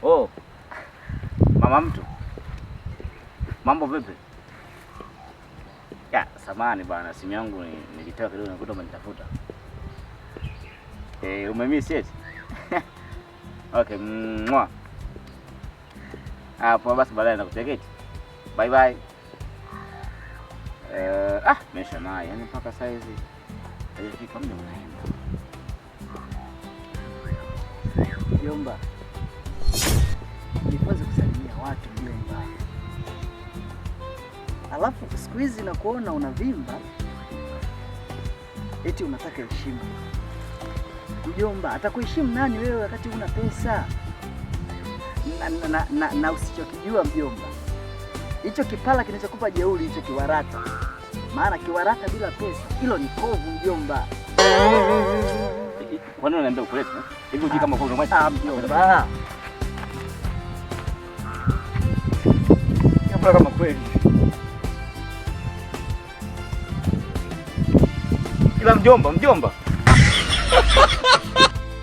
Oh. Mama mtu. Mambo vipi? Ya, samahani bana, simu yangu nilitoa kidogo nakuta umenitafuta. Eh, umemiss eti? Okay, mwa. Ah, poa basi baadaye nakucheki. Bye bye. Eh, mesha naye, yaani mpaka saa hizi hajafika muda unaenda. Mjomba, jifunze kusalimia watu mjomba. Alafu siku hizi nakuona unavimba, eti unataka heshima. Mjomba, atakuheshimu nani wewe wakati una pesa? Na usichokijua mjomba, hicho kipala kinachokupa jeuri hicho kiwarata, maana kiwarata bila pesa hilo ni kovu mjomba. Kwa nini unaniambia ukweli? Hivi hujui kama kwa Ah, mjomba. Mbona kama kweli? Ila mjomba, mjomba.